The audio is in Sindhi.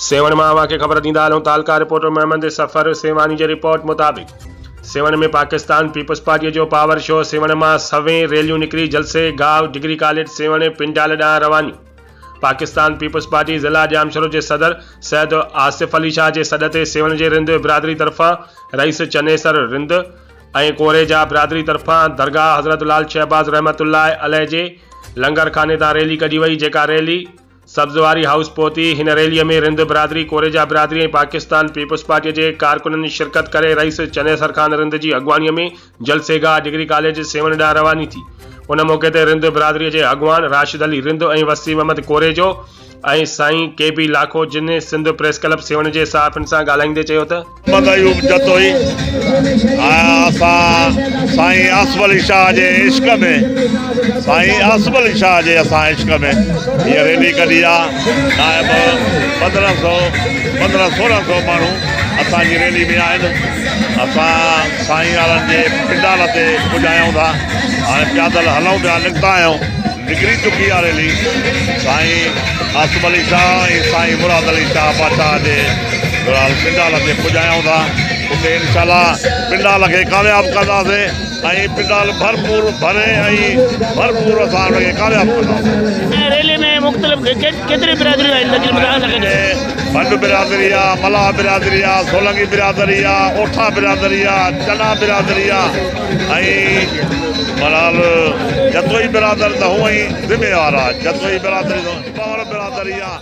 سيوهڻ مان اوهان کي خبر ڏيندا هلون تعلقه رپورٽر محمد صفر سيوهاڻي جي رپورٽ مطابق سيوهڻ ۾ پاڪستان پيپلز پارٽي جو پاور شو سيوهڻ مان سوين ريليون نڪري جلسي گاهه ڊگري ڪاليج سيوهڻ پنڊال ڏانهن روانيون پاڪستان پيپلز پارٽي ضلع ڄامشورو جي صدر سيد آصف علي شاهه جي سڏ تي سيوهڻ جي رند برادري طرفان رئيس چنيسر رند ۽ ڪوريجا برادري طرفان درگاهه حضرت لال شهباز رحمة الله عليه جي لنگر خاني تان ريلي ڪڍي وئي جيڪا ريلي سبزواري هائوس پهتي. هن ريلي ۾ رند برادري، ڪوريجا برادري ۽ پاڪستان پيپلز پارٽي جي ڪارڪنن شرڪت ڪري رئيس چنيسر خان رند جي اڳواڻي ۾ جلسي گاهه ڊگري ڪاليج سيوهڻ ڏانهن رواني ٿي. ان موقعي تي رند برادري جي اڳواڻ راشد علي رند ۽ وسيم احمد ڪوريجو ۽ سائين ڪي بي لاکو جن سنڌ پريس ڪلب سيوهڻ جي صحافين سان ڳالهائيندي چيو ته. محمد ايوب جتوئي ۽ اسان سائين آصف علي شاهه جي عشق ۾ سائين آصف علي شاهه جي اسان عشق ۾ هيء ريلي ڪڍي آ نائب 15 سو 15 16 سو ماڻهو اسان جي ريلي ۾ آهن اسان سائين وارن جي پنڊال تي پڄايون ٿا هاڻي پيادل هلون پيا نڪتا آهيون نڪري چڪي آ ريلي سائين آصف علي شاهه ۽ سائين مراد علي شاهه بادشاهه جي بهرحال پنڊال تي پڄايون ٿا اتي انشاء الله پنڊال کي ڪامياب ڪنداسين ۽ پنڊال ڀرپور ڀري ۽ ڀرپور اسان ان کي ڪامياب ڪنداسين. ريلي ۾ مختلف ڪيتريون برادريون آهن تقريبن توهان سان گڏ؟ ڀنڊ برادري آ، ملاح برادري آ، سولنگي برادري آ، اوٺا برادري آ، چنا برادري آ ۽ بهرحال جتوئي برادر ته هونئن ئي ذميوار آ، جتوئي برادري ته پنهور برادري آ.